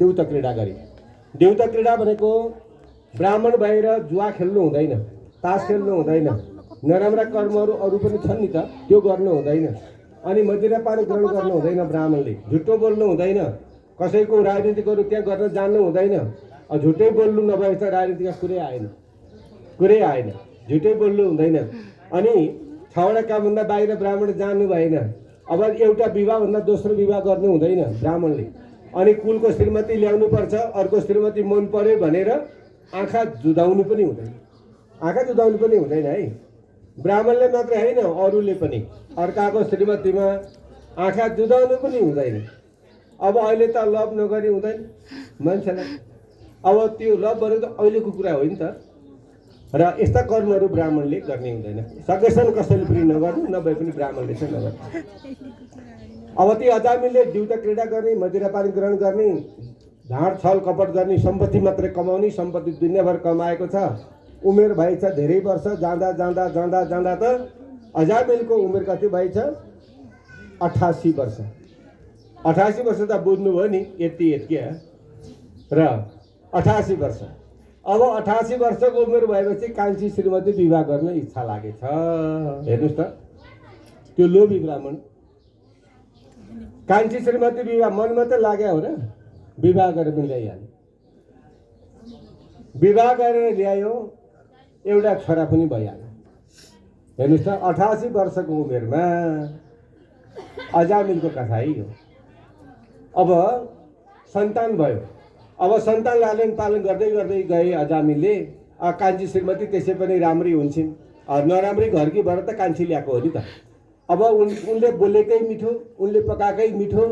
देउता क्रीडा गरे। देउता क्रीडा भनेको ब्राह्मण भएर जुवा खेल्नु हुँदैन, तास खेल्नु हुँदैन, नराम्रा कर्महरू अरू पनि छन् नि त, त्यो गर्नु हुँदैन। अनि मदिरापान ग्रहण गर्नु हुँदैन, ब्राह्मणले झुटो बोल्नु हुँदैन, कसैको राजनीतिकहरू त्यहाँ गर्न जान्नु हुँदैन। झुटै बोल्नु नभए त राजनीतिका कुरै आएन, झुटै बोल्नु हुँदैन। अनि 6वटा कामभन्दा बाहिर ब्राह्मण जानु भएन। अब एउटा विवाहभन्दा दोस्रो विवाह गर्नु हुँदैन ब्राह्मणले। अनि कुलको श्रीमती ल्याउनु पर्छ, अर्को श्रीमती मन पर्यो भनेर आँखा जुधाउनु पनि हुँदैन। आँखा जुधाउनु पनि हुँदैन है, ब्राह्मणले मात्रै होइन अरूले पनि अर्काको श्रीमतीमा आँखा जुधाउनु पनि हुँदैन। अब अहिले त लभ नगरी हुँदैन मान्छेलाई, अब त्यो लभ भनेको त अहिलेको कुरा हो नि त। र यस्ता कर्महरू ब्राह्मणले गर्ने हुँदैन। सकेसम्म कसैले पनि नगर्नु, नभए पनि ब्राह्मणले चाहिँ नगर्नु। अब ती अजामिलले देउता क्रीडा गर्ने, मदिरापान ग्रहण गर्ने, ढाँड छल कपट गर्ने, सम्पत्ति मात्रै कमाउने, सम्पत्ति दुनियाँभर कमाएको छ, उमेर भएछ धेरै वर्ष। जाँदा जाँदा जाँदा जाँदा त अजामिलको उमेर कति भएछ? 88 वर्ष। 88 वर्ष त बुझ्नुभयो नि, यति र 88 वर्ष। अब 88 वर्षको उमेर भएपछि कान्छी श्रीमती विवाह गर्न इच्छा लागेछ। हेर्नुहोस् त, त्यो लोभी ब्राह्मण। कान्छी श्रीमती विवाह मनमा त लाग्यो हो र, विवाह गरेर पनि ल्याइहाल्यो। विवाह गरेर ल्यायो, एउटा छोरा पनि भइहाल्यो। हेर्नुहोस् त, 88 वर्षको उमेरमा अजामिलको कथा हो। अब सन्तान भयो। अब सन्तान लालन पालन गर्दै गर्दै गए अजामिलले। कान्छी श्रीमती त्यसै पनि राम्री हुन्छन्, नराम्री घरकी भएर त कान्छी ल्याएको हो नि त। अब उनले बोलेकै मिठो, उनले पकाएकै मिठो,